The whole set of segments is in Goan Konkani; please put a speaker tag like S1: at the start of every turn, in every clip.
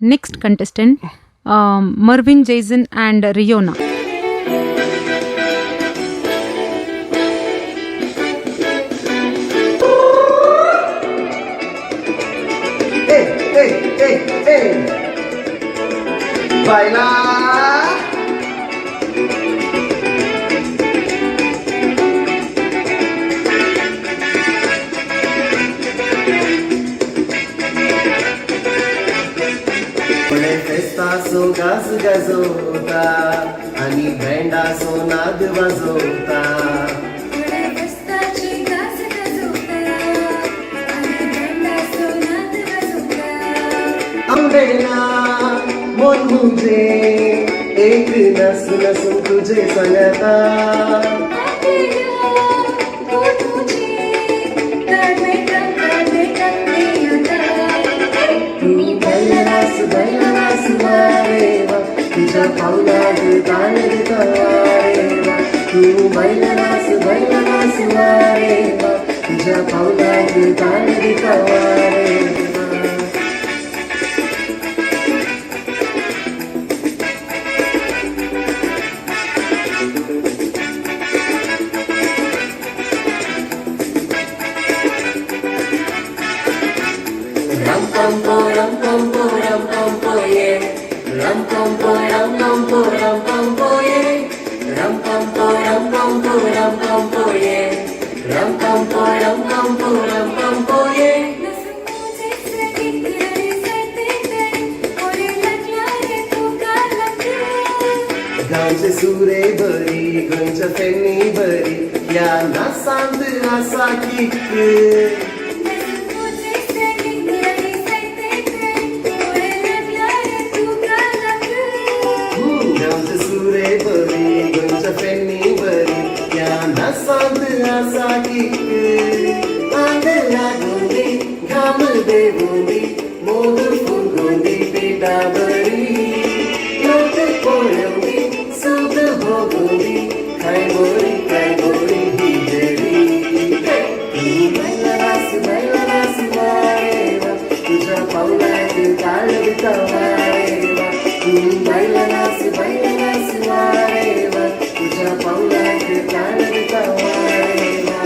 S1: Next contestant Mervin Jason and Riona.
S2: Hey, hey, hey, hey. Baila. फेस्ताचो गाज गाजोता आणि बँडाचो नाद वाजोता. आंबेला मन मुझे एक नस नसून तुझे सांगता. तू बैलास बैलास वारे वा, तुझ्या पावलाक ताल दिता वारे वा. तू बैलास बैलास वारे वा, तुझ्या पावलाक ताल दिता वारे वा. Ram pam po ram pam po ram pam po ye. Ram pam po ram pam po ram pam po ye. Ram pam po ram pam po ram pam po ye. Ram pam po ram pam po ram pam po ye. गांवचे सुरे बरी, गोंयच्या फेणी बरी, ह्या नासांत आसा किक. गांवचे सुरे बरी, गोंयच्या फेणी बरी, ह्या नासांत आसा किक. आंग लागूंदी, घाम देवूंदी, मोग फुगूंदी पिठा बरी. लोक पळोवंदी, सूख भोगूंदी, काय बोरी काय बोरी ही जरी. तू बैलास बैलास वारे वा, तुझ्या पावलाक ताल दिता वारे वा. तू बैलास बैलास वारे वा, तुझ्या पावलाक ताल दिता वारे वा.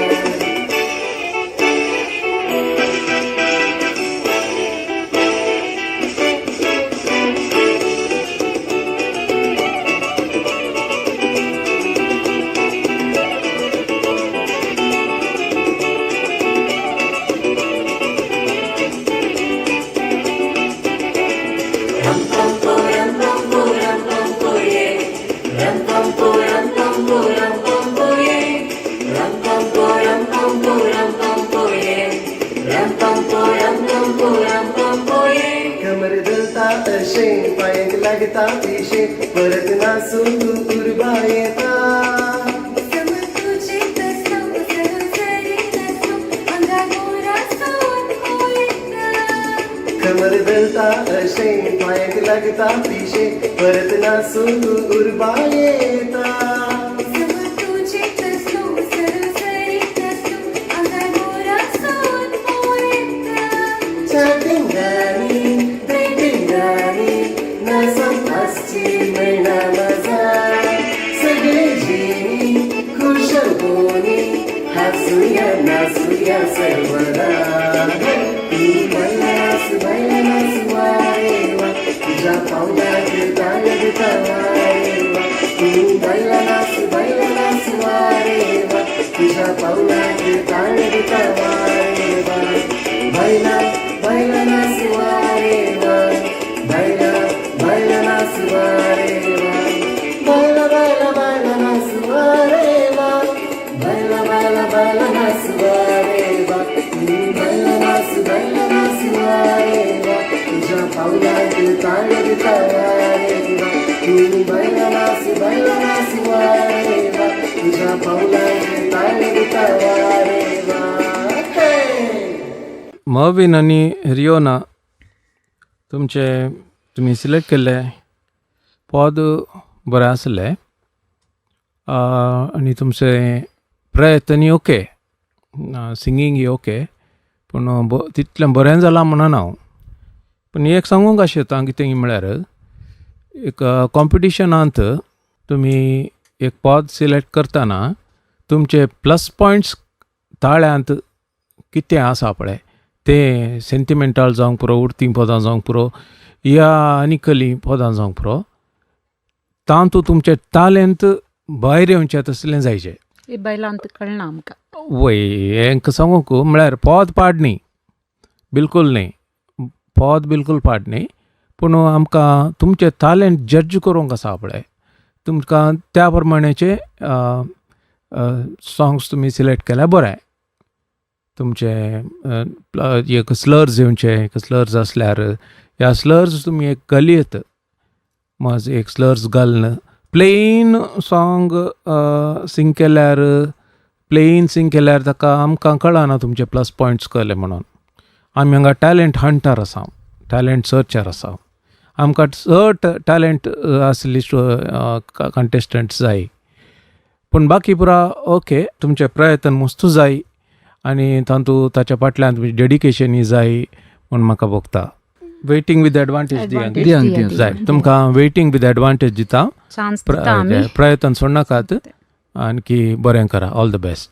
S2: Ram pam po ram pam po ram pam po ye. Ram pam po ram pam po ram pam po ye. Ram pam po ram pam po ram pam po ye. Ram pam po ram pam po ram pam po ye. कमर धरता अशें, पांयांक लागता पिशें, परत नासून तूं उर्बा येता. कमर धरता अशें, पांयांक लागता पिशें, परत नासून तूं उर्बा येता. चॅटिंगानी डेटिंगानी नासत आसची मेळना मजा. सगळे जिणी खुशबोनी, हासूया नासूया सर्वदा. तू बैलास बैलास वारे वा, तुझ्या पावलाक ताल दिता वारे वा. तू बैलास बैलास वारे वा, तुझ्या पावलाक ताल दिता वारे वा. बैला बैलास वारे वा, बैला बैलास वारे वा. बैला बैला बैलास वारे वा, बैला बैला बैलास वारे वा. तू बैलास बैलास वारे वा, तुझ्या पावलाक ताल दिता वारे वा. तू बैलास बैलास वारे वा, तुझ्या पावलाक ताल दिता वारे वा. हे!
S3: मर्विन आनी रियोना, तुमचे तुमी सिलेक्ट केल्ले पद बरें आसलें आनी तुमचे प्रयत्नय ओके, सिंगींग ओके, पूण तितलें बरें जालां म्हणना हांव. पूण एक सांगूंक आशेता कितें म्हळ्यार एक कॉम्पिटिशनांत तुमी एक पद सिलेक्ट करतना तुमचे प्लस पॉयंट्स ताळ्यांत कितें आसा पळय तें सेंटिमेंटल जावंक पुरो, उडतीं पदां जावंक पुरो या आनी कसलीं पदां जावंक पुरो, तातूंत तुमचें तालेंत भायर येवचें तसलें जायचें.
S1: हे बायलांत कळना आमकां.
S3: वय, हेंक सांगूंक म्हळ्यार पद पाड न्ही, बिलकूल न्ही, पद बिलकूल पाड न्ही, पूण आमकां तुमचें तालेंत जज करूंक आसा पळय, तुमकां त्या प्रमाणेचे सोंग्स तुमी सिलेक्ट केल्यार बरें. तुमचे एक स्लर्स येवचे, एक स्लर्स आसल्यार ह्या स्लर्स तुमी एक घालयत, माज एक स्लर्स घालून प्लेन सोंग सिंग केल्यार, प्लेन सिंग केल्यार ताका आमकां कळना तुमचे प्लस पॉयंट्स कळ्ळे म्हणून. आमी हांगा टॅलंट हंटर आसा, टॅलंट सर्चर आसा. आमकां चड टॅलंट आसली कंटेस्टंट्स जाय. पूण बाकी पुरा ओके, तुमचे प्रयत्न मस्तू जाय आनी तातूंत ताच्या फाटल्यान तुमचें डेडिकेशनूय जाय म्हूण म्हाका भोगता. वेटींग विथ एडवांटेज दिया.
S1: Advantage
S4: दिया,
S1: दिया.
S3: जाय तुमकां वेटींग विथ एडवांटेज दिता.
S1: चान्स दिता आमी.
S3: प्रयत्न सोडनाकात, आणखी बरें करा. All the best.